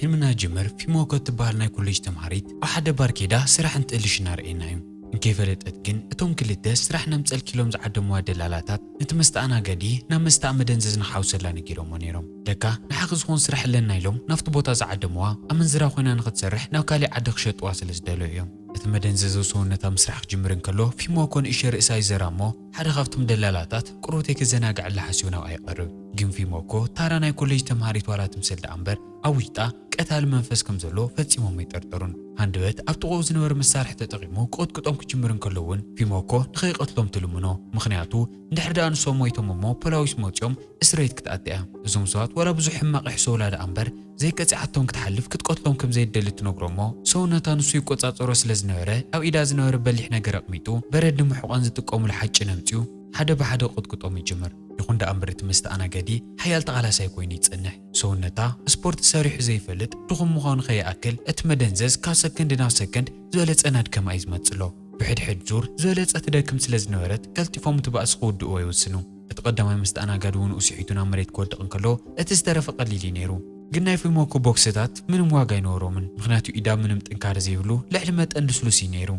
ሕልምና ጅምር ፊሞኮ እትበሃል ናይ ኮሌጅ ተምሃሪት ኣብ ሓደ ባር ከይዳ ስራሕ እንትእልሽ እናረኣየና እዩ። እንከይፈለጠት ግን እቶም ክልተ ስራሕ ነምፀልኪ ኢሎም ዝዓደምዋ ደላላታት ነቲ መስተኣናገዲ ናብ መስተኣ መደንዘዝ ንክሓውሰላ ነጊሮሞ ነይሮም። ለካ ንሓቂ ዝኾን ስራሕ ኣለና ኢሎም ናብቲ ቦታ ዝዓደምዋ ኣመንዝራ ኮይና ንክትሰርሕ ናብ ካሊእ ዓዲ ክሸጥዋ ስለ ዝደለዩ እዮም። እቲ መደንዘዚ ሰውነታ ምስራሕ ክጅምር እንከሎ ፊሞኮ ንእሸ ርእሳ ይዘራ እሞ ሓደ ካብቶም ደላላታት ቁሩብተይ ክዘናግዐላ ሓሲቡ ናብኣ ይቐርብ። ግን ፊሞኮ ታራ ናይ ኮሌጅ ተምሃሪት ዋላ ትምሰል ደኣ እምበር ኣብ ውሽጣ ቀታሊ መንፈስ ከም ዘሎ ፈጺሞም ኣይጠርጠሩን። ሃንደበት ኣብ ጥቕኡ ዝነበረ መሳርሒ ተጠቒሙ ክቕጥቅጦም ክጅምር እንከሎ እውን ፊሞኮ ንኸይቐትሎም ትልምኖ። ምኽንያቱ እንድሕር ደኣ ንሶም ሞይቶም እሞ ፖላዊስ መጺኦም እስር ቤት ክትኣቲ እያ። እዞም ሰባት ዋላ ብዙሕ ሕማቕ ይሕሰቡላ ደኣ እምበር ዘይቀጺዓቶም ክትሓልፍ ክትቀትሎም ከም ዘይደሊ ትነግሮ እሞ ሰውነታ ንሱ ይቆጻጸሮ ስለ ዝነበረ ኣብ ኢዳ ዝነበረ በሊሕ ነገር ኣቕሚጡ በረድ ንምሕቋን ዝጥቀሙሉ ሓጭን ኣምጺኡ ሓደ ብሓደ ክቕጥቅጦም ይጅምር። ይኹን ደኣ እምበር እቲ መስተኣናገዲ ሓያል ተቓላሳይ ኮይኑ ይጸንሕ። ሰውነታ ስፖርት ሰሪሑ ዘይፈልጥ ድኹም ምዃኑ ከይኣክል እቲ መደንዘዝ ካብ ሰከንድ ናብ ሰከንድ ዝበለጸ እናድከማ እዩ ዝመጽእ ኣሎ። ብሕድሕድ ዙር ዝበለጸ ትደክም ስለ ዝነበረት ቀልጢፎም እቲ ባእሲ ክውድእዎ ይውስኑ። እቲ ቀዳማይ መስተኣናጋዲ እውን ንኡ ስሒቱ ናብ መሬት ክወድቕ እንከሎ እቲ ዝተረፈ ቀሊል እዩ ነይሩ። ግን ናይ ፊሞኮ ቦክስታት ምንም ዋጋ ኣይነበሮምን፣ ምኽንያቱ ኢዳ ምንም ጥንካረ ዘይብሉ ልዕሊ መጠን ልስሉስ እዩ ነይሩ።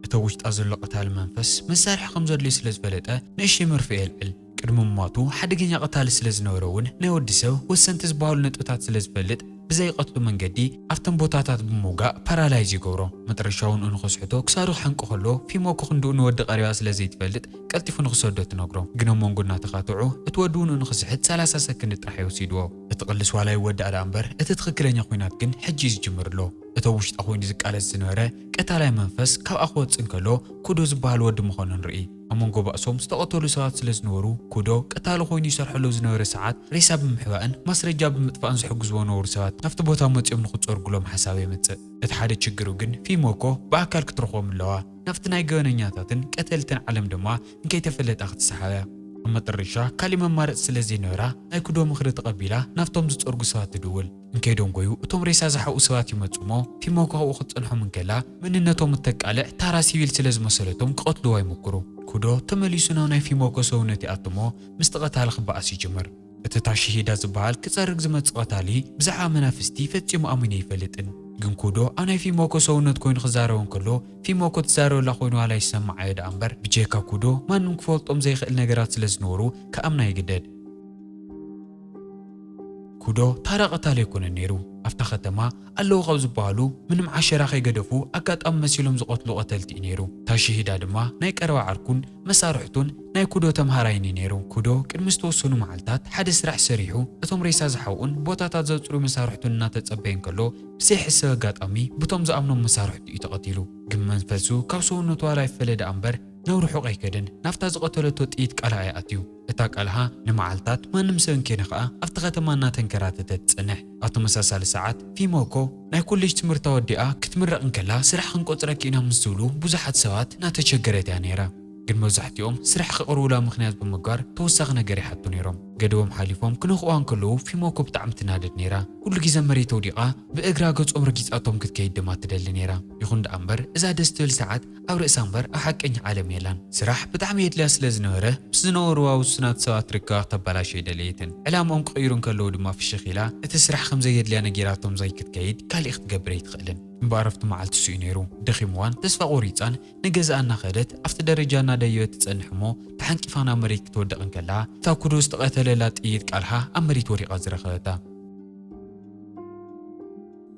እቲ ውሽጣ ዘሎ ቀታሊ መንፈስ መሳርሒ ከም ዘድልዮ ስለ ዝፈለጠ ንእሽተይ መርፍእ የልዕል። ቅድሚ ምሟቱ ሓደገኛ ቀታሊ ስለ ዝነበረ እውን ናይ ወዲ ሰብ ወሰንቲ ዝበሃሉ ነጥብታት ስለ ዝፈልጥ ብዘይቀትሉ መንገዲ ኣብተን ቦታታት ብምውጋእ ፓራላይዝ ይገብሮ። መጠረሻ እውን ንኸስሕቶ ክሳዱ ክሓንቆ ከሎ ፊሞኮ ክንድኡ ንወዲ ቀሪባ ስለ ዘይትፈልጥ ቀልጢፉ ንኽሰዶ ትነግሮ። ግን ኣብ መንጎ እናተኻትዑ እቲ ወዲ እውን ንኽስሕት ሰላሳ ሰከንድ ጥራሕ ይወሲድዎ። እቲ ቅልስ ዋላ ይወዳእ ደኣ እምበር እቲ ትኽክለኛ ኲናት ግን ሕጂ እዩ ዝጅምር ኣሎ። እቲ ኣብ ውሽጣ ኮይኑ ዝቃለስ ዝነበረ ቀታላይ መንፈስ ካብኣ ክወጽእ እንከሎ ኩዶ ዝበሃል ወዲ ምዃኑ ንርኢ። ኣብ መንጎ ባእሶም ዝተቐተሉ ሰባት ስለ ዝነበሩ ኩዶ ቀታሊ ኮይኑ ይሰርሐሉ ዝነበረ ሰዓት ሬሳ ብምሕባእን ማስረጃ ብምጥፋእን ዝሕግዝዎ ነበሩ ሰባት ናብቲ ቦታ መጺኦም ንኽጸርጉሎም ሓሳብ የምጽእ። እቲ ሓደ ችግሩ ግን ፊሞኮ ብኣካል ክትረኽቦም ኣለዋ። ናብቲ ናይ ገበነኛታትን ቀተልትን ዓለም ድማ እንከይተፈለጣ ክትሰሓብ እያ። ኣብ መጠረሻ ካሊእ መማረፂ ስለ ዘይነበራ ናይ ኩዶ ምኽሪ ተቐቢላ ናብቶም ዝፀርጉ ሰባት ትድውል። እንከይደንጎዩ እቶም ሬሳ ዝሓኡ ሰባት ይመፁ እሞ ፊሞኮ ኣብኡ ክትፀንሖም እንከላ መንነቶም እተቃልዕ ታራ ሲቪል ስለ ዝመሰለቶም ክቐትልዋ ይምክሩ። ኩዶ ተመሊሱ ናብ ናይ ፊሞኮ ሰውነት ይኣቱ እሞ ምስቲ ቀታሊ ክበኣስ ይጅምር። እቲ ታሺሂዳ ዝበሃል ክጸርግ ዝመጽእ ቀታሊ ብዛዕባ መናፍስቲ ፈጺሙ ኣሚኑ ኣይፈልጥን። ግን ኩዶ ኣብ ናይ ፊሞኮ ሰውነት ኮይኑ ክዛረብ እንከሎ ፊሞኮ ትዛረበላ ኮይኑ ዋላ ይሰምዓዮ ደኣ እምበር ብጀካ ኩዶ ማንም ክፈልጦም ዘይኽእል ነገራት ስለ ዝነበሩ ክኣምና ይግደድ። ኩዶ ታራ ቀታሊ ኣይኮነን ነይሩ። ኣብታ ከተማ ኣለዉ ካብ ዝበሃሉ ምንም ዓሸራ ከይገደፉ ኣጋጣሚ መሲሎም ዝቐትሉ ቀተልቲ እዩ ነይሩ። ታሺሂዳ ድማ ናይ ቀረባ ዓርኩን መሳርሕቱን ናይ ኩዶ ተምሃራይን እዩ ነይሩ። ኩዶ ቅድሚ ዝተወሰኑ መዓልታት ሓደ ስራሕ ሰሪሑ እቶም ሬሳ ዝሓውኡን ቦታታት ዘጽሩ መሳርሕቱን እናተጸበየ እንከሎ ብዘይሕሰብ ኣጋጣሚ ብቶም ዝኣምኖም መሳርሕቱ እዩ ተቐቲሉ። ግን መንፈሱ ካብ ሰውነቱ ዋላ ይፈለ ደኣ እምበር ናብ ርሑቕ ኣይከደን። ናብታ ዝቐተለቶ ጥይት ቃልሃ እዩ ኣትዩ። እታ ቃልሃ ንመዓልታት ማንም ሰብ እንከይነኽኣ ኣብቲ ከተማ እናተንከራተተት ትጸንሕ። ኣብ ተመሳሳሊ ሰዓት ፊሞኮ ናይ ኮሌጅ ትምህርታ ወዲኣ ክትምረቕ እንከላ ስራሕ ክንቆጽረኪ ኢና ምስ ዝብሉ ብዙሓት ሰባት እናተቸገረት እያ ነይራ። ግን መብዛሕትኦም ስራሕ ከቕርቡላ ምኽንያት ብምግባር ተወሳኺ ነገር ይሓቱ ነይሮም። ገደቦም ሓሊፎም ክነኽእዋ እንከለዉ ፊሞኮ ብጣዕሚ ትናደድ ነይራ። ኩሉ ግዜ መሬት ወዲቓ ብእግራ ገጾም ረጊጻቶም ክትከይድ ድማ ትደሊ ነይራ። ይኹን ደኣ እምበር እዛ ደስ ትብል ሰዓት ኣብ ርእሳ እምበር ኣብ ሓቀኛ ዓለም የላን። ስራሕ ብጣዕሚ የድልያ ስለ ዝነበረ ምስ ዝነበርዋ ውሱናት ሰባት ርክባ ክተበላሾ ኣይደለየትን። ዕላምኦም ክቕይሩ እንከለዉ ድማ ፍሽኽ ኢላ እቲ ስራሕ ከም ዘየድልያ ነጊራቶም ዘይክትከይድ ካሊእ ክትገብር ኣይትኽእልን። እምበኣር ኣብቲ መዓልቲ እሱ እዩ ነይሩ። ደኺምዋን ተስፋ ቆሪጻን ንገዝኣ እናኸደት ኣብቲ ደረጃ እናደየበት ትጸንሕ እሞ ተሓንቂፋ ናብ መሬት ክትወድቕ እንከላ እታ ኩዶ ዝተቐተለላ ጥይት ቃልሃ ኣብ መሬት ወዲቓ ዝረኸበታ።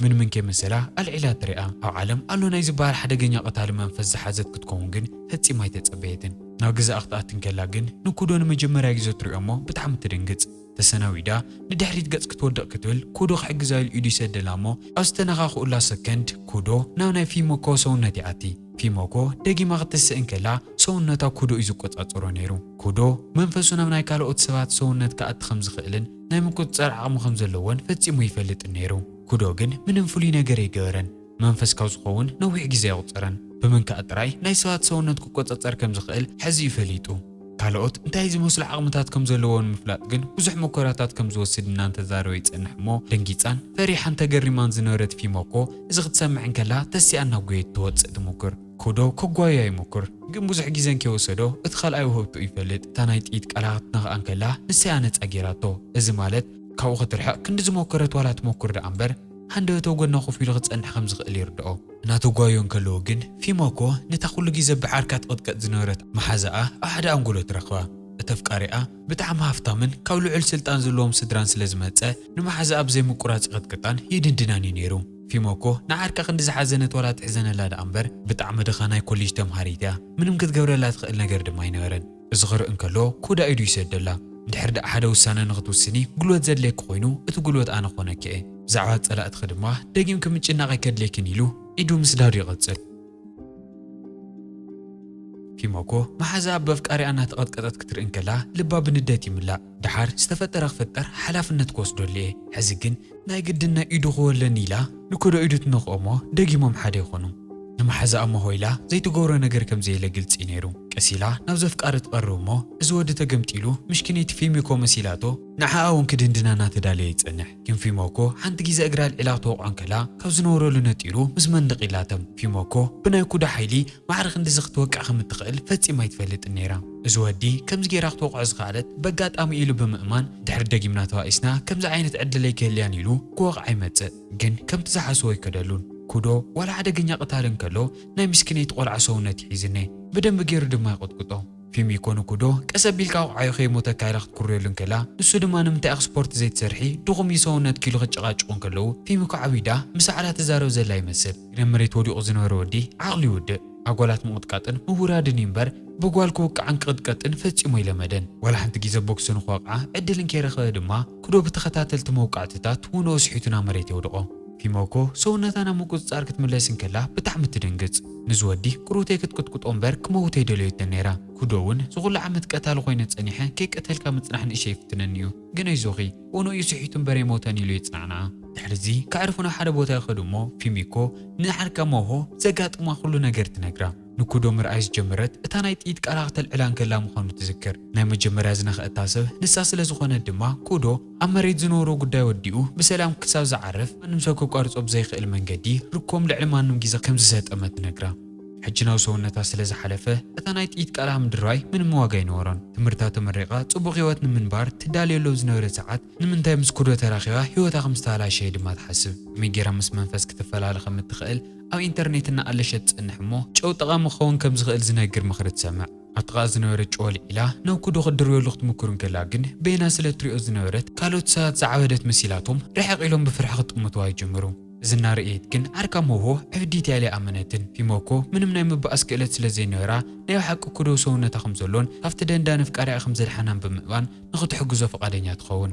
ምንም እንከይመሰላ ኣልዒላ ትሪኣ። ኣብ ዓለም ኣሎ ናይ ዝበሃል ሓደገኛ ቀታሊ መንፈስ ዝሓዘት ክትከውን ግን ፈጺማ ኣይተጸበየትን። ናብ ገዛኣ ክትኣቲ እንከላ ግን ንኩዶ ንመጀመርያ ግዜ ትሪኦ እሞ ብጣዕሚ ትድንግጽ። ተሰናዊዳ ንድሕሪት ገጽ ክትወድቕ ክትብል ኩዶ ክሕግዛ ኢሉ ኢዱ ይሰደላ እሞ ኣብ ዝተነኻኽኡላ ሰከንድ ኩዶ ናብ ናይ ፊሞኮ ሰውነት ይኣቲ። ፊሞኮ ደጊማ ክትስእ እንከላ ሰውነታ ኩዶ እዩ ዝቆጻጸሮ ነይሩ። ኩዶ መንፈሱ ናብ ናይ ካልኦት ሰባት ሰውነት ክኣቲ ከም ዝኽእልን ናይ ምቁጽጻር ዓቕሚ ከም ዘለዎን ፈጺሙ ይፈልጥን ነይሩ። ኩዶ ግን ምንም ፍሉይ ነገር ኣይገበረን። መንፈስ ካብ ዝኸውን ነዊሕ ግዜ ኣቑጸረን። ብምንካእ ጥራይ ናይ ሰባት ሰውነት ክቆጻጸር ከም ዝኽእል ሕዚ እዩ ፈሊጡ። ካልኦት እንታይ ዝመስሉ ዓቕምታት ከም ዘለዎ ንምፍላጥ ግን ብዙሕ መኮራታት ከም ዝወስድ እናተዛረበ ይጸንሕ እሞ፣ ደንጊጻን ፈሪሓን ተገሪማን ዝነበረት ፊሞኮ፣ እዚ ክትሰምዕ እንከላ ተሲኣ እናጎየት ትወጽእ ትሙክር። ኩዶ ከጓያ ይሙክር፣ ግን ብዙሕ ግዜ እንከይወሰዶ እቲ ካልኣይ ውህብትኡ ይፈልጥ። እታ ናይ ጥይት ቃላ ክትነኽኣ እንከላ ንሳ እያ ነጻ ጌራቶ። እዚ ማለት ካብኡ ክትርሕቕ ክንዲ ዝሞከረት ዋላ ትሞክር ደኣ እምበር፣ ሃንደበት ኣብ ጎና ኮፍ ኢሉ ክጸንሕ ከም ዝኽእል ይርድኦ። እናተጓዮ እንከለዉ ግን ፊሞኮ ነታ ኩሉ ግዜ ብዓርካ ትቕጥቀጥ ዝነበረት መሓዛኣ ኣብ ሓደ ኣንጎሎ ትረኽባ። እቲ ኣፍቃሪኣ ብጣዕሚ ሃፍታምን ካብ ልዑል ስልጣን ዘለዎም ስድራን ስለ ዝመጸ፣ ንመሓዛኣ ብዘይ ምቁራጽ ይቕጥቅጣን ይድንድናን እዩ ነይሩ። ፊሞኮ ንዓርካ ክንዲ ዝሓዘነት ዋላ ትሕዘነላ ደኣ እምበር፣ ብጣዕሚ ድኻ ናይ ኮሌጅ ተምሃሪት እያ። ምንም ክትገብረላ ትኽእል ነገር ድማ ኣይነበረን። እዚ ክርኢ እንከሎ ኩዳ ኢዱ ይሰደላ። እንድሕር ደኣ ሓደ ውሳነ ንኽትውስኒ ጉልበት ዘድልየኪ ኮይኑ፣ እቲ ጉልበት ኣነ ክኾነኪ እየ። ብዛዕባ ጸላእትኺ ድማ ደጊምኪ ምጭናቕ ኣይከድልየክን ኢሉ ኢዱ ምስዳዱ ይቐጽል። ፊሞኮ መሓዛኣ ብኣፍቃሪኣ እናተቐጥቀጠት ክትርኢ እንከላ ልባ ብንደት ይምላእ። ደሓር ዝተፈጠረ ክፍጠር ሓላፍነት ክወስደሉ እየ። ሕዚ ግን ናይ ግድን ናይ ኢዱ ክወለኒ ኢላ ንኩዶ ኢዱ ትነኽኦ እሞ ደጊሞም ሓደ ይኾኑ። ንመሓዛኣ እሞ ሆይላ ዘይትገብሮ ነገር ከም ዘየለ ግልጺ እዩ ነይሩ። ቀስ ኢላ ናብ ዘፍቃሪ ትቐርብ እሞ እዚ ወዲ ተገምጢሉ ምሽኪነይቲ ፊሚኮ መሲላቶ ንዓኣ እውን ክድንድና እናተዳለየ ይጸንሕ። ግን ፊሞኮ ሓንቲ ግዜ እግራ ኣልዒላ ክትወቕዖ እንከላ ካብ ዝነበረሉ ነጢሩ ምስ መንደቕ ይላተም። ፊሞኮ ብናይ ኩዶ ሓይሊ ማዕረ ክንድዚ ክትወቅዕ ከም እትኽእል ፈጺማ ኣይትፈልጥን ነይራ። እዚ ወዲ ከምዚ ጌራ ክትወቕዖ ዝኸኣለት በጋጣሚ ኢሉ ብምእማን፣ ድሕሪ ደጊምና ተባኢስና ከምዚ ዓይነት ዕድል ኣይክህልያን ኢሉ ክወቕዓ ይመጽእ። ግን ከምቲ ዝሓስቦ ኣይከደሉን። ኩዶ ዋላ ሓደገኛ ቅታል እንከሎ ናይ ምስኪነይቲ ቆልዓ ሰውነት ይሒዝኒ። ብደንቢ ገይሩ ድማ ይቕጥቅጦ። ፊሚኮ ንኩዶ ቀስ ኣቢልካ ኣውዓዮ ከይሞተካ ኢላ ክትኩርየሉ እንከላ፣ ንሱ ድማ ንምንታይ ኢኺ ስፖርት ዘይትሰርሒ? ድኹም እዩ ሰውነትኪ ኢሉ ክጨቓጭቑ እንከለዉ፣ ፊሚኮ ዓቢዳ ምስ ኣዕላ ትዛረብ ዘላ ይመስል። ግን ኣብ መሬት ወዲቑ ዝነበረ ወዲ ዓቕሉ ይውድእ። ኣጓላት ምቕጥቃጥን ምውራድን እዩ እምበር፣ ብጓል ክውቅዓን ክቕጥቀጥን ፈጺሙ ኣይለመደን። ዋላ ሓንቲ ግዜ ቦክሲ ንኽወቕዓ ዕድል እንከይረኸበ ድማ፣ ኩዶ ብተኸታተልቲ መውቃዕትታት ውንኦ ስሒቱ ናብ መሬት የውድቖ። ፊሞኮ ሰውነታ ናብ ምቁጽጻር ክትምለስ እንከላ ብጣዕሚ ትድንግጽ። ንዚ ወዲ ቅሩተይ ክትቅጥቅጦ እምበር ክመውት ኣይደለየቶን ነይራ። ኩዶ እውን እዚ ኩሉ ዓመት ቀታሊ ኮይነ ጸኒሐ ከይቀተልካ ምጽናሕ ንእሽተይ ይፍትነኒ እዩ። ግን ኣይዞኺ፣ ውንኡ እዩ ስሒቱ እምበር ኣይሞተን ኢሉ የጽናዕንዓ። ድሕሪ እዚ ከዕርፉ ናብ ሓደ ቦታ ይኸዱ እሞ ፊሚኮ ንዓርካ ሞሆ ዘጋጥማ ኩሉ ነገር ትነግራ። ንኩዶ ምርኣይ ዝጀመረት እታ ናይ ጥይት ቃላ ክተልዕላ እንከላ ምዃኑ ትዝክር። ናይ መጀመርያ ዝነኽአታ ሰብ ንሳ ስለ ዝኾነት ድማ፣ ኩዶ ኣብ መሬት ዝነበሮ ጉዳይ ወዲኡ ብሰላም ክሳብ ዝዓርፍ ማንም ሰብ ከቋርጾ ብዘይክእል መንገዲ ርኮም ልዕሊ ማንም ግዜ ከም ዝሰጠመ ትነግራ። ሕጂ ናብ ሰውነታ ስለ ዝሓለፈ፣ እታ ናይ ጥይት ቃላ ምድራይ ምንም ዋጋ ኣይነበሮን። ትምህርታ ተመሪቓ ጽቡቕ ህይወት ንምንባር ትዳለየሉ ኣብ ዝነበረት ሰዓት፣ ንምንታይ ምስ ኩዶ ተራኺባ ህይወታ ከም ዝተበላሸየ ድማ ትሓስብ። ከመይ ጌራ ምስ መንፈስ ክትፈላለ ከም እትኽእል ኣብ ኢንተርኔት እናኣለሸት ትጸንሕ እሞ፣ ጨው ጠቓሚ ክኸውን ከም ዝኽእል ዝነግር ምኽሪ ትሰምዕ። ኣብ ጥቓ ዝነበረ ጨው ኣልዒላ ናብ ኩዶ ክትድርበየሉ ክትምኩር እንከላ ግን፣ በይና ስለ እትሪኦ ዝነበረት ካልኦት ሰባት ዝዓበደት መሲላቶም ርሕቕ ኢሎም ብፍርሒ ክጥምትዋ ይጅምሩ። እዚ እናረኣየት ግን ዓርካ ሞሆ ዕብዲት እያ ኢላ ኣይኣመነትን። ፊሞኮ ምንም ናይ ምብኣስ ክእለት ስለ ዘይነበራ፣ ናይ ብሓቂ ኩዶ ሰውነታ ከም ዘሎን ካብቲ ደንዳኒ ኣፍቃሪኣ ከም ዘድሓናን ብምእማን ንኽትሕግዞ ፍቓደኛ ትኸውን።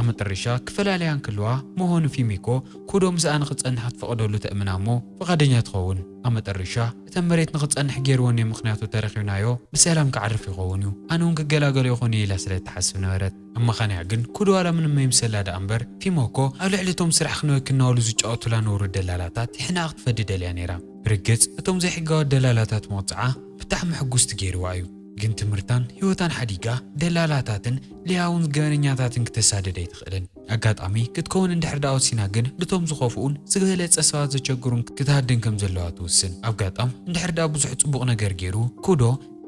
ኣብ መጠረሻ ክፈላለያ እንከለዋ፣ ሞሆ ንፊሚኮ ኩዶ ምስኣ ንኽጸንሕ ክትፈቕደሉ ተእምና እሞ ፍቓደኛ ትኸውን። ኣብ መጠረሻ እተን መሬት ንኽጸንሕ ገይርወን እየ፣ ምኽንያቱ ተረኺብናዮ ብሰላም ክዓርፍ ይኸውን እዩ፣ ኣነ እውን ክገላገሎ ይኾን እየ ኢላ ስለ እትሓስብ ነበረት። ኣማኻንያ ግን ኩዶ ዋላ ምንም ኣይምሰላ ደኣ እምበር፣ ፊሞኮ ኣብ ልዕሊ እቶም ስራሕ ክንበኪ እናበሉ ዝጫወቱላ ነበሩ ደላላታት ይሕናኣ ክትፈዲ ደልያ ነይራ። ብርግጽ እቶም ዘይሕጋዊ ደላላታት ምቕጻዓ ብጣዕሚ ሕጉስቲ ገይርዋ እዩ። ግን ትምህርታን ህይወታን ሓዲጋ ደላላታትን ሊያውን ገበነኛታትን ክተሳድድ ኣይትኽእልን። ኣጋጣሚ ክትከውን እንድሕር ደኣ ወሲና ግን፣ ነቶም ዝኸፍኡን ዝበለጸ ሰባት ዘቸግሩን ክትሃድን ከም ዘለዋ ትውስን። ኣጋጣም እንድሕር ደኣ ብዙሕ ጽቡቕ ነገር ገይሩ፣ ኩዶ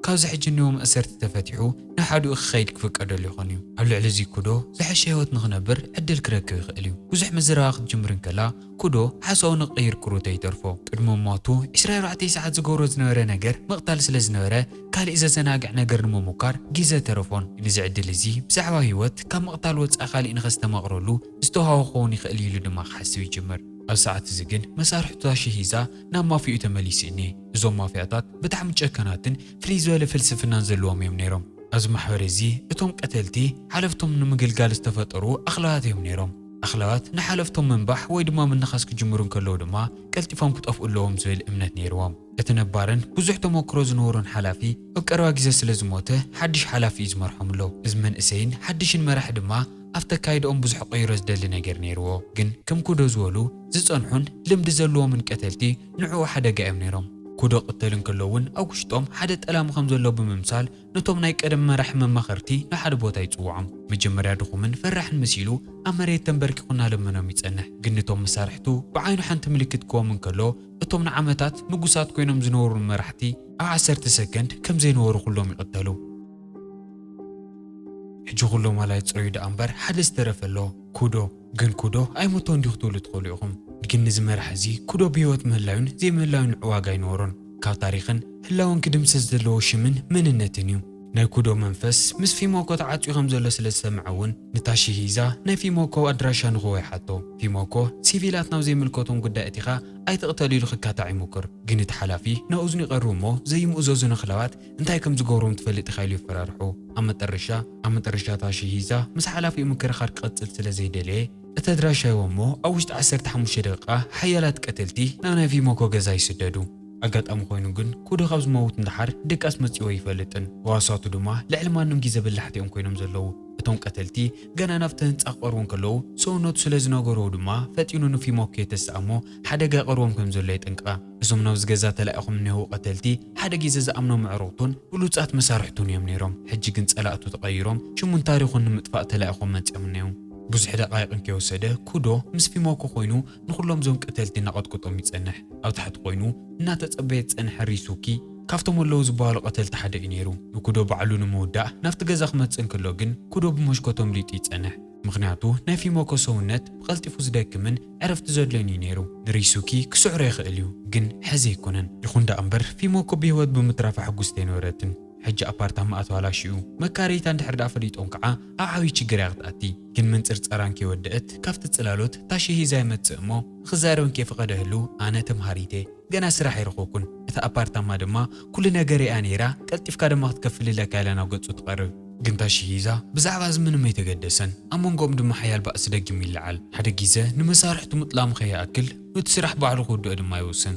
ካብዚ ሕጂ እኒኦ መእሰርቲ ተፈቲሑ ናብ ሓዲኡ ክኸይድ ክፍቀደሉ ይኾን እዩ። ኣብ ልዕሊ እዚ ኩዶ ዝሐሸ ህይወት ንኽነብር ዕድል ክረክብ ይኽእል እዩ። ብዙሕ ምዝረባ ክትጅምር እንከላ፣ ኩዶ ሓሳቡ ንቕይር ቅሩተ ይተርፎ። ቅድሚ ሞቱ ዕስራ ኣርባዕተ ሰዓት ዝገብሮ ዝነበረ ነገር ምቕታል ስለ ዝነበረ፣ ካሊእ ዘዘናግዕ ነገር ንምሙካር ግዜ ተረፎን። ግን እዚ ዕድል እዚ ብዛዕባ ህይወት ካብ ምቕታል ወጻኢ ካሊእ ንኸስተማቕረሉ ዝተዋህቦ ክኸውን ይኽእል እዩ ኢሉ ድማ ክሓስብ ይጅምር። ኣብ ሰዓት እዚ ግን መሳርሕቱ ኣሽሂዛ ናብ ማፍያኡ ተመሊሱ እኒኤ። እዞም ማፍያታት ብጣዕሚ ጨካናትን ፍልይ ዝበለ ፍልስፍናን ዘለዎም እዮም ነይሮም። ኣብዚ ማሕበር እዚ እቶም ቀተልቲ ሓለፍቶም ንምግልጋል ዝተፈጠሩ ኣኽላባት እዮም ነይሮም። ኣኽላባት ንሓለፍቶም ምንባሕ ወይ ድማ ምንኻስ ክጅምሩ እንከለዉ ድማ ቀልጢፎም ክጠፍኡ ኣለዎም ዝብል እምነት ነይርዎም። እቲ ነባርን ብዙሕ ተመክሮ ዝነበሮን ሓላፊ ኣብ ቀረባ ግዜ ስለ ዝሞተ፣ ሓድሽ ሓላፊ እዩ ዝመርሖም ኣሎ። እዚ መንእሰይን ሓድሽን መራሒ ድማ ኣብ ተካይድኦም ብዙሕ ቅይሮ ዝደሊ ነገር ነይርዎ። ግን ከም ኩዶ ዝበሉ ዝጸንሑን ልምዲ ዘለዎምን ቀተልቲ ንዕኡ ሓደጋ እዮም ነይሮም። ኩዶ ቅተል እንከሎ እውን ኣብ ውሽጦም ሓደ ጠላሚ ከም ዘሎ ብምምሳል ነቶም ናይ ቀደም መራሒ መማኸርቲ ናብ ሓደ ቦታ ይጽውዖም። መጀመርያ ድኹምን ፈራሕን መሲሉ ኣብ መሬት ተንበርኪኹ እናለመኖም ይጸንሕ። ግን ንቶም መሳርሕቱ ብዓይኑ ሓንቲ ምልክት ክዎም እንከሎ እቶም ንዓመታት ንጉሳት ኮይኖም ዝነበሩ መራሕቲ ኣብ ዓሰርተ ሰከንድ ከም ዘይነበሩ ኩሎም ይቕተሉ። ሕጂ ኩሎም ዋላ ይጽረዩ ደኣ እምበር ሓደ ዝተረፈ ኣሎ፣ ኩዶ። ግን ኩዶ ኣይሞቶን ድዩ ክትብሉ ትኽእሉ ኢኹም። ግን ንዚ መራሕ እዚ ኩዶ ብህይወት ምህላዩን ዘይምህላዩን ንዑ ዋጋ ኣይነበሮን። ካብ ታሪኽን ህላወን ክድምሰስ ዘለዎ ሽምን መንነትን እዩ። ናይ ኩዶ መንፈስ ምስ ፊሞኮ ተዓጽዩ ከም ዘሎ ስለ ዝሰምዐ እውን ንታሺሂዛ ናይ ፊሞኮ ኣድራሻ ንክዎ ይሓቶ። ፊሞኮ ሲቪላት ናብ ዘይምልከቶም ጉዳይ እቲኻ ኣይትቕተሉ ኢሉ ክካታዕ ይሙክር። ግን እቲ ሓላፊ ናብ እዝኑ ይቐርብ እሞ ዘይምእዘዙ ነኽላባት እንታይ ከም ዝገብሮም ትፈልጥ ኢኻ ኢሉ የፈራርሑ። ኣብ መጠረሻ ኣብ መጠረሻ ታሺሂዛ ምስ ሓላፊኡ ምክርኻር ክቐጽል ስለ ዘይደለየ እቲ ኣድራሻ ይወ እሞ ኣብ ውሽጢ ዓሰርተ ሓሙሽተ ደቂቓ ሓያላት ቀተልቲ ናብ ናይ ፊሞኮ ገዛ ይስደዱ። ኣጋጣሚ ኮይኑ ግን ኩዶ ካብ ዝመውት ንደሓር ድቃስ መጺዎ ኣይፈልጥን። ህዋሳቱ ድማ ልዕሊ ማንም ግዜ በላሕቲ እዮም ኮይኖም ዘለዉ። እቶም ቀተልቲ ገና ናብቲ ህንጻ ክቐርቡ እንከለዉ ሰውነቱ ስለ ዝነገርዎ ድማ ፈጢኑ ንፊሞኮ የተስኣ እሞ ሓደጋ ይቐርቦም ከም ዘሎ የጠንቅቓ። እዞም ናብዚ ገዛ ተላኢኾም እኒሀው ቀተልቲ ሓደ ግዜ ዝኣምኖም ኣዕሩኽቱን ብሉጻት መሳርሕቱን እዮም ነይሮም። ሕጂ ግን ጸላእቱ ተቐይሮም ሽሙን ታሪኹን ንምጥፋእ ተላኢኾም መጺኦም እኒሀው። ብዙሕ ደቓይቕ እንከይወሰደ ኩዶ ምስ ፊሞኮ ኮይኑ ንኹሎም ዞም ቀተልቲ እናቐጥቅጦም ይጸንሕ። ኣብ ታሕቲ ኮይኑ እናተጸበየ ዝጸንሐ ሪሱኪ ካብቶም ኣለዉ ዝበሃሉ ቀተልቲ ሓደ እዩ ነይሩ። ንኩዶ ባዕሉ ንምውዳእ ናብቲ ገዛ ክመጽእ እንከሎ ግን ኩዶ ብመሽኮቶም ሊጡ ይጸንሕ። ምኽንያቱ ናይ ፊሞኮ ሰውነት ብቐልጢፉ ዝደክምን ዕረፍቲ ዘድልዮን እዩ ነይሩ። ንሪሱኪ ክስዕሮ ይኽእል እዩ፣ ግን ሕዚ ኣይኮነን። ይኹን ደኣ እምበር ፊሞኮ ብህይወት ብምትራፋ ሕጉስቲ ኣይነበረትን። ሕጂ ኣፓርታማ ኣተባላሽኡ መካረይታ እንድሕር ደኣ ፈሊጦም ከዓ ኣብ ዓብዪ ችግር እያ ክትኣቲ። ግን ምንጽርጸራ እንከይወደአት ካብቲ ጽላሎት ታሺሂዛ ይመጽእ እሞ ንኽዛረብ እንከይፈቐደ ህሉ ኣነ ተምሃሪቴ ገና ስራሕ ኣይረኸብኩን። እታ ኣፓርታማ ድማ ኩሉ ነገር እያ ነይራ፣ ቀልጢፍካ ድማ ክትከፍል ኢላካ ኢላ ናብ ገጹ ትቐርብ። ግን ታሺሂዛ ብዛዕባ እዚ ምንም ኣይተገደሰን። ኣብ መንጎኦም ድማ ሓያል ባእሲ ደጊሙ ይለዓል። ሓደ ግዜ ንመሳርሕቱ ምጥላሙ ከይኣክል ነቲ ስራሕ ባዕሉ ክውድኦ ድማ ይውስን።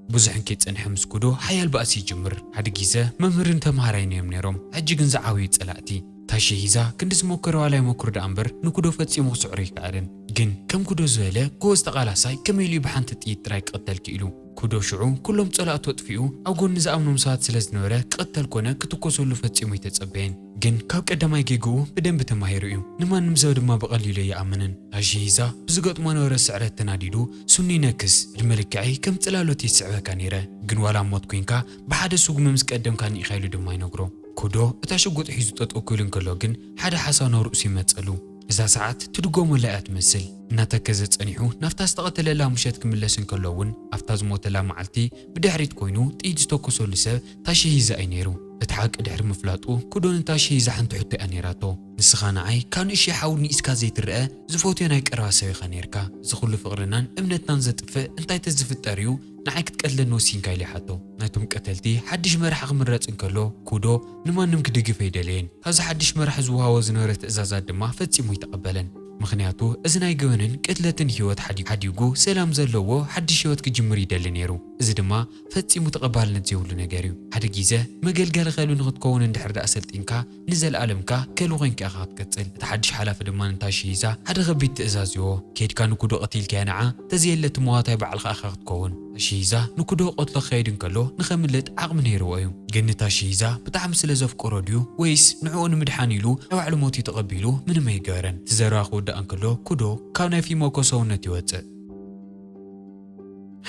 ብዙሕ እንከይጸንሐ ምስ ኩዶ ሓያል ባእሲ ይጅምር። ሓደ ግዜ መምህርን ተምሃራይን እዮም ነይሮም። ሕጂ ግን ዝዓበዩ ጸላእቲ። ታሺሂዛ ክንዲ ዝሞከረ ዋላ ይሞክር ደኣ እምበር ንኩዶ ፈጺሙ ክስዕሮ ኣይከኣለን። ግን ከም ኩዶ ዝበለ ጎበዝ ተቓላሳይ ከመይ ኢሉ እዩ ብሓንቲ ጥይት ጥራይ ክቕተል ክኢሉ? ኩዶ ሽዑ ኩሎም ጸላእቱ ኣጥፊኡ ኣብ ጎኒ ዝኣምኖም ሰባት ስለ ዝነበረ ክቕተል ኮነ ክትኮሰሉ ፈጺሙ ኣይተጸበየን። ግን ካብ ቀዳማይ ጌግኡ ብደንቢ ተማሂሩ እዩ። ንማንም ሰብ ድማ ብቐሊሉ ኣይኣምንን። ታሺሂዛ ብዝገጥሞ ነበረ ስዕረት ተናዲዱ ሱኒ ነክስ ዕድመ ልክዐይ ከም ጽላሎት ይስዕበካ ነይረ። ግን ዋላ ሞት ኮንካ ብሓደ ስጉሚ ምስ ቀደምካኒ ኢኻ ኢሉ ድማ ይነግሮ። ኩዶ እታ ሽጉጥ ሒዙ ጠጠው ክብል እንከሎ ግን ሓደ ሓሳብ ናብ ርእሱ ይመጸሉ። እዛ ሰዓት ትድገመላ እያ ትመስል። እናተከዘ ጸኒሑ ናብታ ዝተቐተለላ ምሸት ክምለስ እንከሎ እውን ኣብታ ዝሞተላ መዓልቲ ብድሕሪት ኮይኑ ጥይት ዝተኮሰሉ ሰብ ታሺሂዛ እዩ ነይሩ። እቲ ሓቂ ድሕሪ ምፍላጡ ኩዶ ንታሺሂዛ ሓንቲ ሕቶ እያ ነይራቶ። ንስኻ ንዓይ ካብ ንእሽተይ ሓው ንኢስካ ዘይትረአ ዝፈትዮ ናይ ቀረባ ሰብ ኢኻ ነይርካ። እዚ ኩሉ ፍቕርናን እምነትናን ዘጥፍእ እንታይ ተዝፍጠር እዩ ንዓይ ክትቀትለኒ ወሲንካ ኢሉ ይሓቶ። ናይቶም ቀተልቲ ሓድሽ መራሒ ክምረጽ እንከሎ ኩዶ ንማንም ክድግፍ ኣይደለየን። ካብዚ ሓድሽ መራሒ ዝወሃቦ ዝነበረ ትእዛዛት ድማ ፈጺሙ ኣይተቐበለን። ምኽንያቱ እዚ ናይ ገበንን ቅትለትን ህይወት ሓዲ-፣ ሓዲጉ ሰላም ዘለዎ ሓድሽ ህይወት ክጅምር ይደሊ ነይሩ። እዚ ድማ ፈጺሙ ተቐባልነት ዘይብሉ ነገር እዩ። ሓደ ግዜ መገልገሊ ከልቢ ንኽትከውን እንድሕር ደኣ ሰልጢንካ ንዘለኣለምካ ከልቢ ኮይንካ ኢኻ ክትቀጽል። እቲ ሓድሽ ሓላፊ ድማ ንታሺሂዛ ሓደ ከቢድ ትእዛዝ ይህቦ። ኬድካ ንኩዶ ቀቲልካዮ ንዓ፣ ተዘየለ እቲ መዋታይ ባዕልኻ ኢኻ ክትከውን። ታሺሂዛ ንኩዶ ቀትሎ ክኸይድ እንከሎ ንኸምልጥ ዓቕሚ ነይርዎ እዩ። ግን ንታሺሂዛ ብጣዕሚ ስለ ዘፍቀሮ ድዩ ወይስ ንዕኡ ንምድሓን ኢሉ ናይ ባዕሉ ሞት እዩ ተቐቢሉ ምንም ኣይገበረን። እቲ ዘረባ ክውዳእ እንከሎ ኩዶ ካብ ናይ ፊሞኮ ሰውነት ይወጽእ።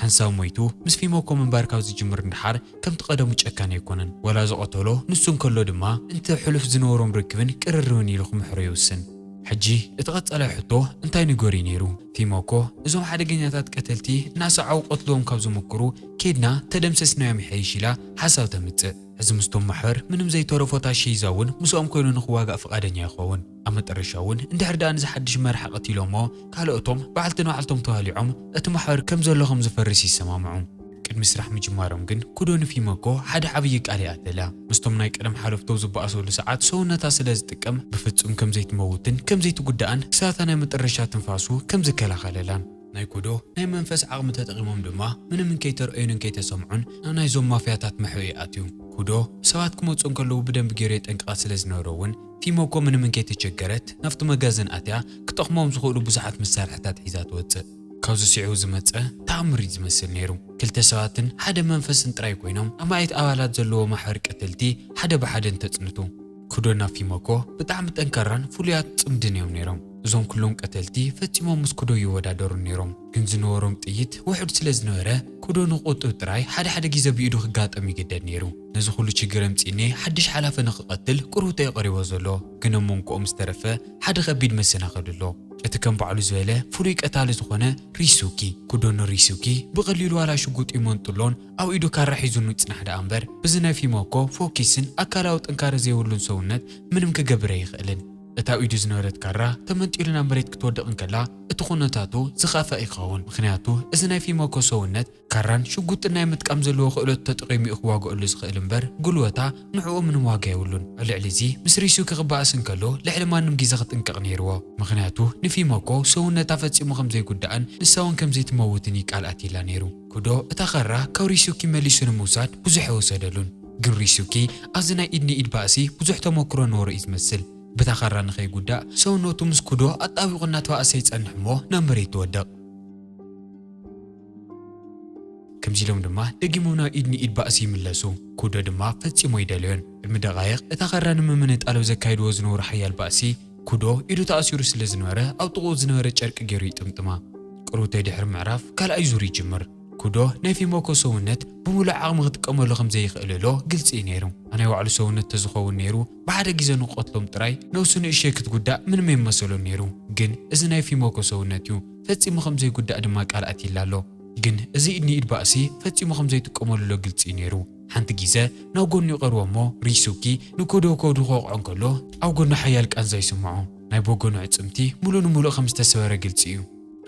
ሓንሳብ ሞይቱ ምስ ፊሞኮ ምንባር ካብ ዝጅምር ንደሓር ከምቲ ቀደሙ ጨካን ኣይኮነን። ዋላ ዝቐተሎ ንሱ እንከሎ ድማ እንተ ሕሉፍ ዝነበሮም ርክብን ቅርርብን ኢሉ ክምሕሮ ይውስን። ሕጂ እቲ ቀጻላይ ሕቶ እንታይ ንገር እዩ ነይሩ? ፊሞኮ እዞም ሓደገኛታት ቀተልቲ እናሰዓቡ ቀትልዎም ካብ ዝምክሩ ኬድና ተደምሰስናዮም ይሐይሽ ኢላ ሓሳብ ተምጽእ። ሕዚ ምስቶም ማሕበር ምንም ዘይተረፎ ታሺሂዛ እውን ምስኦም ኮይኑ ንኽዋጋእ ፍቓደኛ ይኸውን። ኣብ መጠረሻ እውን እንድሕር ደኣ ንዚ ሓድሽ መራሒ ቀቲሎሞ ካልኦቶም ባዕልቲ ንባዕልቶም ተዋሊዖም እቲ ማሕበር ከም ዘሎ ከም ዝፈርስ ይሰማምዑ። ቅድሚ ስራሕ ምጅማሮም ግን ኩዶ ንፊሞኮ ሓደ ዓብዪ ቃል ይኣተላ። ምስቶም ናይ ቀደም ሓለፍቶ ዝበኣሰሉ ሰዓት ሰውነታ ስለ ዝጥቀም ብፍጹም ከም ዘይትመውትን ከም ዘይትጉዳእን ክሳታ ናይ መጠረሻ ትንፋሱ ከም ዝከላኸለላን። ናይ ኩዶ ናይ መንፈስ ዓቕሚ ተጠቒሞም ድማ ምንም እንከይተርእዩን እንከይተሰምዑን ናብ ናይዞም ማፍያታት መሕብኢ ኣትዩ። ኩዶ ሰባት ክመጹ እንከለዉ ብደንቢ ገይሩ የጠንቅቓ ስለ ዝነበረ እውን ፊሞኮ ምንም እንከይተቸገረት ናብቲ መጋዘን ኣትያ ክጠቕሞም ዝኽእሉ ብዙሓት መሳርሕታት ሒዛ ትወጽእ። ካብዚ ስዒቡ ዝመጸ ተኣምር እዩ ዝመስል ነይሩ። ክልተ ሰባትን ሓደ መንፈስን ጥራይ ኮይኖም ኣማኢት ኣባላት ዘለዎ ማሕበር ቀተልቲ ሓደ ብሓደ እንተጽንቱ። ኩዶ ናብ ፊሞኮ ብጣዕሚ ጠንካራን ፍሉያት ጽምድን እዮም ነይሮም። እዞም ኩሎም ቀተልቲ ፈጺሞም ምስ ኩዶ ይወዳደሩ ነይሮም፣ ግን ዝነበሮም ጥይት ውሑድ ስለ ዝነበረ ኩዶ ንቁጥብ ጥራይ ሓደ ሓደ ግዜ ብኢዱ ክጋጠም ይግደድ ነይሩ። ነዚ ኩሉ ችግር ኣምጺእኒ ሓድሽ ሓላፊ ንክቐትል ቁሩብ ተይቐሪቦ ዘሎ፣ ግን ኣብ መንጎኦም ዝተረፈ ሓደ ከቢድ መሰናኸል ኣሎ። እቲ ከም ባዕሉ ዝበለ ፍሉይ ቀታሊ ዝኾነ ሪሱኪ። ኩዶ ንሪሱኪ ብቐሊሉ ዋላ ሽጉጥ ይመንጥሎን ኣብ ኢዱ ካራ ሒዙ ንጽናሕ ደኣ እምበር፣ ብዚ ናይ ፊሞኮ ፎኪስን ኣካላዊ ጥንካረ ዘይብሉን ሰውነት ምንም ክገብር ኣይኽእልን። እታ ኣብ ኢዱ ዝነበረት ካራ ተመንጢሉ ናብ መሬት ክትወድቕ እንከላ፣ እቲ ኩነታቱ ዝኸፍአ ይኸውን። ምኽንያቱ፣ እዚ ናይ ፊሞኮ ሰውነት ካራን ሽጉጥን ናይ ምጥቃም ዘለዎ ክእለቱ ተጠቒሙ እዩ ክዋግኣሉ ዝኽእል እምበር፣ ጉልበታ ንዕኡ ምንም ዋጋ የብሉን። ኣብ ልዕሊ እዚ፣ ምስ ሪሱኪ ክበኣስ እንከሎ፣ ልዕሊ ማንም ግዜ ክጥንቀቕ ነይርዎ። ምኽንያቱ፣ ንፊሞኮ ሰውነታ ፈጺሙ ከም ዘይጉዳእን ንሳ እውን ከም ዘይትመውትን እዩ ቃል ኣትዩላ ነይሩ። ኩዶ እታ ካራ ካብ ሪሱኪ መሊሱ ንምውሳድ ብዙሕ ኣይወሰደሉን። ግን ሪሱኪ ኣብዚ ናይ ኢድ ንኢድ ባእሲ ብዙሕ ተመክሮ ነበሮ እዩ ዝመስል። በታ ካራ ንኸይጉዳእ ሰውነቱ ምስ ኩዶ ኣጣቢቑ እናተባእሰ ይጸንሕ እሞ ናብ መሬት ትወድቕ። ከምዚ ኢሎም ድማ ደጊሞም ናብ ኢድ ንኢድ ባእሲ ይምለሱ። ኩዶ ድማ ፈጺሙ ኣይደለዮን። ቅድሚ ደቓይቕ እታ ካራ ንምምንጣል ኣብ ዘካይድዎ ዝነበሩ ሓያል ባእሲ፣ ኩዶ ኢዱ ተኣሲሩ ስለ ዝነበረ ኣብ ጥቕኡ ዝነበረ ጨርቂ ገይሩ ይጥምጥማ። ቅሩብ ተይ ድሕሪ ምዕራፍ ካልኣይ ዙር ይጅምር። ኩዶ ናይ ፊሞኮ ሰውነት ብምሉእ ዓቕሚ ክጥቀመሉ ከም ዘይኽእል እሎ ግልጺ እዩ ነይሩ። ኣናይ ባዕሉ ሰውነት ተዝኸውን ነይሩ፣ ብሓደ ግዜ ንክቐትሎም ጥራይ ነብሱ ንእሽተይ ክትጉዳእ ምንም ኣይመሰሎን ነይሩ። ግን እዚ ናይ ፊሞኮ ሰውነት እዩ፣ ፈጺሙ ከም ዘይጉዳእ ድማ ቃል ኣትይላ ኣሎ። ግን እዚ ኢድ ንኢድ ባእሲ ፈጺሙ ከም ዘይጥቀመሉ እሎ ግልጺ እዩ ነይሩ። ሓንቲ ግዜ ናብ ጎኑ ይቐርቦ እሞ ሪሱኪ ንኩዶ ከብዱ ክወቕዖ እንከሎ ኣብ ጎኑ ሓያል ቃንዛ ይስምዖ። ናይ በጎኑ ዕጽምቲ ሙሉእ ንሙሉእ ከም ዝተሰበረ ግልጺ እዩ።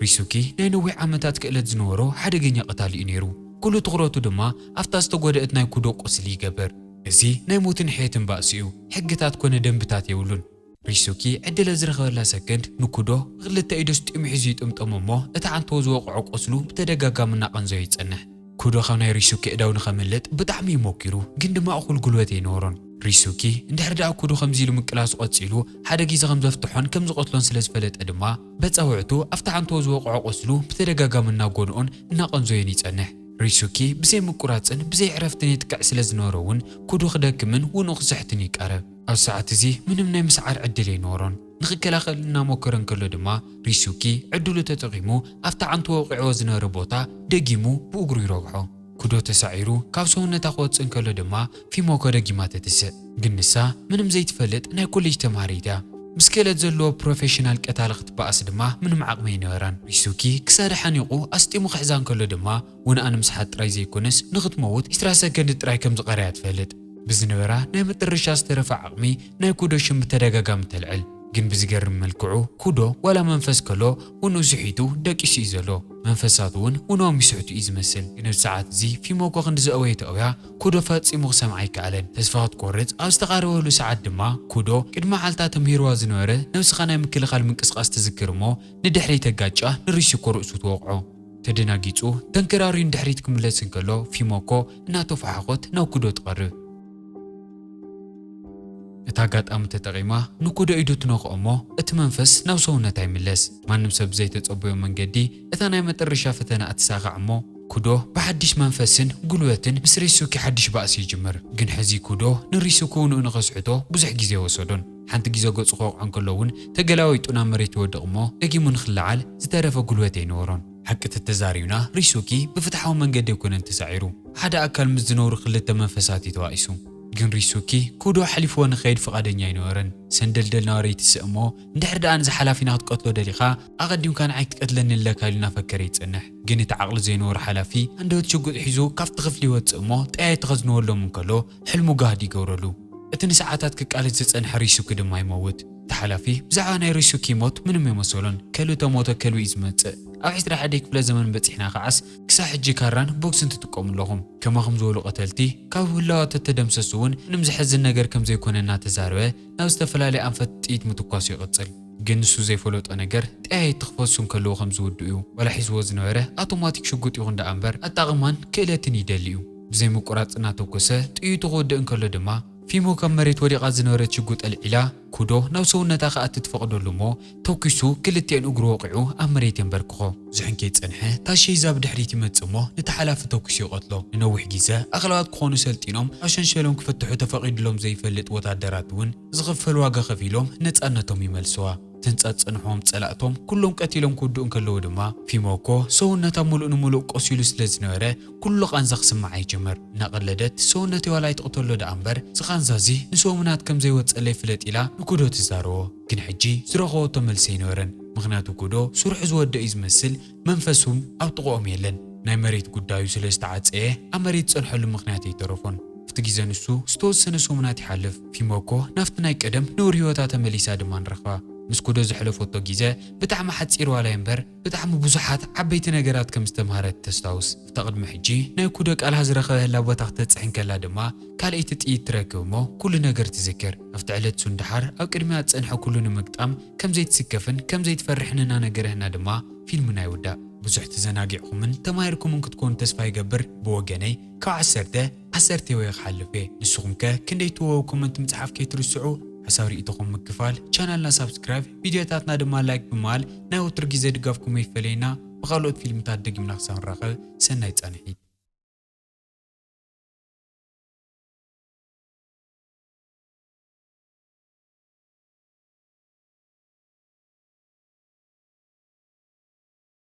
ሪሱኪ ናይ ነዊሕ ዓመታት ክእለት ዝነበሮ ሓደገኛ ቀታሊ እዩ ነይሩ። ኩሉ ትኹረቱ ድማ ኣብታ ዝተጎድአት ናይ ኩዶ ቁስሊ ይገብር። እዚ ናይ ሞትን ሕየትን ባእሲ እዩ። ሕግታት ኮነ ደንብታት የብሉን። ሪሱኪ ዕድል ኣብ ዝረኸበላ ሰከንድ ንኩዶ ብክልተ ኢዱ ኣስጢሙ ሒዙ ይጥምጠሞ እሞ እቲ ዓንተቦ ዝወቕዖ ቁስሉ ብተደጋጋሚ እናቐንዘዮ ይጸንሕ። ኩዶ ካብ ናይ ሪሱኪ ኣእዳው ንኸምልጥ ብጣዕሚ እዩ ሞኪሩ፣ ግን ድማ እኹል ጉልበት ኣይነበሮን። ሪሱኪ እንድሕር ደኣ ኩዶ ከምዚ ኢሉ ምቅላሱ ቀጺሉ ሓደ ግዜ ከም ዘፍትሖን ከም ዝቐትሎን ስለ ዝፈለጠ ድማ በጻውዕቱ ኣብቲ ዓንተቦ ዝወቕዖ ቁስሉ ብተደጋጋሚ እናጎንኦን እናቐንዘዮን ይጸንሕ። ሪሱኪ ብዘይ ምቁራጽን ብዘይ ዕረፍትን የጥቅዕ ስለ ዝነበሮ እውን ኩዶ ክደክምን ውንኡ ክስሕትን ይቃረብ። ኣብ ሰዓት እዚ ምንም ናይ ምስዓር ዕድል ኣይነበሮን። ንኽከላኸል እናሞከረ እንከሎ ድማ ሪሱኪ ዕድሉ ተጠቒሙ ኣብቲ ዓንተቦ ወቒዕዎ ዝነበረ ቦታ ደጊሙ ብእግሩ ይረግሖ። ኩዶ ተሳዒሩ ካብ ሰውነታ ክወጽእ እንከሎ ድማ ፊሞኮ ደጊማ ተትስእ። ግን ንሳ ምንም ዘይትፈልጥ ናይ ኮሌጅ ተማሃሪት እያ። ምስ ክእለት ዘለዎ ፕሮፌሽናል ቀታሊ ክትበኣስ ድማ ምንም ዓቕሚ ኣይነበራን። ሪሱኪ ክሳዳ ሓኒቑ ኣስጢሙ ክሕዛ እንከሎ ድማ ውንኣ ንምስሓት ጥራይ ዘይኮነስ ንኽትመውት ዕስራ ሰከንድ ጥራይ ከም ዝቐረያ ትፈልጥ። ብዝነበራ ናይ መጠረሻ ዝተረፈ ዓቕሚ ናይ ኩዶ ሽም ብተደጋጋሚ ተልዕል። ግን ብዝገርም መልክዑ ኩዶ ዋላ መንፈስ ከሎ ውንኡ ስሒቱ ደቂሱ እዩ ዘሎ። መንፈሳት እውን ውንኦም ይስሕቱ እዩ ዝመስል። ግን ኣብዚ ሰዓት እዚ ፊሞኮ ክንዲ ዘእወየ ተእውያ ኩዶ ፈጺሙ ክሰምዓ ኣይከኣለን። ተስፋ ክትቆርጽ ኣብ ዝተቓረበሉ ሰዓት ድማ ኩዶ ቅድሚ ዓልታ ተምሂርዋ ዝነበረ ነብስኻ ናይ ምክልኻል ምንቅስቓስ ትዝክር እሞ ንድሕሪት ተጋጫ ንሪሱኮ ርእሱ ትወቕዖ። ተደናጊጹ ተንከራርዩ ንድሕሪት ክምለስ እንከሎ ፊሞኮ እናተፋሓኾት ናብ ኩዶ ትቐርብ። እታ ኣጋጣሚ ተጠቒማ ንኩዶ ኢዱ ትነኽኦ እሞ እቲ መንፈስ ናብ ሰውነታ ይምለስ። ማንም ሰብ ብዘይተጸበዮ መንገዲ እታ ናይ መጠረሻ ፈተና እትሳኻዕ እሞ ኩዶ ብሓድሽ መንፈስን ጉልበትን ምስ ሪሱኪ ሓድሽ ባእሲ ይጅምር። ግን ሕዚ ኩዶ ንሪሱኪ ውንኡ ንኸስሕቶ ብዙሕ ግዜ ወሰዶን። ሓንቲ ግዜ ገጹ ክወቕዖ እንከሎ እውን ተገላቢጡ ናብ መሬት ይወድቕ እሞ ደጊሙ ንኽለዓል ዝተረፈ ጉልበት ኣይነበሮን። ሓቂ ተተዛሪብና ሪሱኪ ብፍትሓዊ መንገዲ ኣይኮነን ተሳዒሩ። ሓደ ኣካል ምስ ዝነብሩ ክልተ መንፈሳት እዩ ተባኢሱ። ግን ሪሱኪ ኩዶ ኣሕሊፍዎ ንኸይድ ፍቓደኛ ኣይነበረን። ሰንደልደል ናበረይ ትስእ እሞ እንድሕር ደኣ ነዚ ሓላፊና ክትቀትሎ ደሊኻ ኣቐዲምካ ንዓይ ክትቀትለኒ ኣለካ ኢሉ እናፈከረ ይጸንሕ። ግን እቲ ዓቕሊ ዘይነበሮ ሓላፊ ኣንደበት ሽጉጥ ሒዙ ካብቲ ክፍሊ ይወጽእ እሞ ጠያይቲ ከዝንወሎም እንከሎ ሕልሙ ጋህዲ ይገብረሉ። እቲ ንሰዓታት ክቃለስ ዝጸንሐ ሪሱኪ ድማ ይመውት። እቲ ሓላፊ ብዛዕባ ናይ ሪሱኪ ሞት ምንም ኣይመሰሎን። ከልቢ ተሞተ ከልቢ እዩ ዝመጽእ። ኣብ ዕስራ ሓደ ክፍለ ዘመን በጺሕና ከዓስ ክሳብ ሕጂ ካራን ቦክስን ትጥቀሙ ኣለኹም። ከማኹም ዝበሉ ቀተልቲ ካብ ህላወ ተተደምሰሱ እውን ምንም ዘሕዝን ነገር ከም ዘይኮነ እናተዛረበ ናብ ዝተፈላለየ ኣንፈት ጥይት ምትኳሱ ይቕጽል። ግን ንሱ ዘይፈለጦ ነገር ጠያይቲ ክፈሱ እንከለዉ ከም ዝውድኡ እዩ። ዋላ ሒዝዎ ዝነበረ ኣውቶማቲክ ሽጉጥ ይኹን ደኣ እምበር ኣጣቕማን ክእለትን ይደሊ እዩ። ብዘይ ምቁራጽ እናተኮሰ ጥይቱ ክውድእ እንከሎ ድማ ፊሞ ካብ መሬት ወዲቓ ዝነበረት ሽጉጥ ኣልዒላ፣ ኩዶ ናብ ሰውነታ ክኣቲ ትፈቕደሉ እሞ፣ ተኩሱ ክልቲኤን እግሩ ወቒዑ ኣብ መሬት የንበርክኾ። ብዙሕን ከይጸንሐ፣ ታሺዛ ብድሕሪት ይመጽእ እሞ፣ ነቲ ሓላፊ ተኩሱ ይቐትሎ። ንነዊሕ ግዜ ኣኽላባት ክኾኑ ሰልጢኖም፣ ኣብ ሸንሸሎም ክፍትሑ ተፈቒድሎም ዘይፈልጥ ወታደራት እውን ዝኽፈል ዋጋ ከፊሎም ነጻነቶም ይመልስዋ። እተን ጸጽንሖም ጸላእቶም ኩሎም ቀቲሎም ክውድኡ እንከለዉ ድማ፣ ፊሞኮ ሰውነታ ምሉእ ንምሉእ ቆሲሉ ስለ ዝነበረ፣ ኩሉ ቃንዛ ክስምዓ ይጅምር። እናቐለደት ሰውነተይ ዋላ ኣይትቕተሎ ደኣ እምበር፣ እዚ ቃንዛ እዚ ንሰሙናት ከም ዘይወጸለይ ፍለጥ ኢላ ንኩዶ ትዛረቦ። ግን ሕጂ ዝረኸበቶ መልሲ ኣይነበረን። ምኽንያቱ ኩዶ ስርሑ ዝወደእ እዩ ዝመስል፣ መንፈሱም ኣብ ጥቕኦም የለን። ናይ መሬት ጉዳዩ ስለ ዝተዓጸየ፣ ኣብ መሬት ዝጸንሐሉ ምኽንያት ኣይተረፎን። ኣብቲ ግዜ ንሱ ዝተወሰነ ሰሙናት ይሓልፍ። ፊሞኮ ናብቲ ናይ ቀደም ንቡር ህይወታ ተመሊሳ ድማ ንረኽባ። ምስ ኩዶ ዘሕለፈቶ ግዜ ብጣዕሚ ሓጺር ዋላ እምበር፣ ብጣዕሚ ብዙሓት ዓበይቲ ነገራት ከም ዝተምሃረት ተስታውስ። ኣብታ ቅድሚ ሕጂ ናይ ኩዶ ቃልሃ ዝረኸበላ ቦታ ክተጽሕ እንከላ ድማ፣ ካልኣይቲ ጥይት ትረክብ እሞ ኩሉ ነገር ትዝክር። ኣብቲ ዕለት ሱን ደሓር ኣብ ቅድሚያ ዝጸንሐ ኩሉ ንምግጣም ከም ዘይትስከፍን ከም ዘይትፈርሕን እናነገረህና ድማ ፊልምና ይውዳእ። ብዙሕ ተዘናጊዕኩምን ተማሂርኩምን ክትኮኑ ተስፋ ይገብር። ብወገነይ ካብ ዓሰርተ፣ ዓሰርተ ወይ ክሓልፍ እየ። ንስኹም ከ ክንደይ ትወው ኮመንት ምጽሓፍ ከይትርስዑ። ሓሳብ ርእይቶኹም ምክፋል፣ ቻናልና ሳብስክራይብ፣ ቪድዮታትና ድማ ላይክ ብምባል ናይ ወትሩ ግዜ ድጋፍኩም ይፈለየና። ብኻልኦት ፊልምታት ደጊምና ክሳብ ንራኸብ ሰናይ ጻንሒት።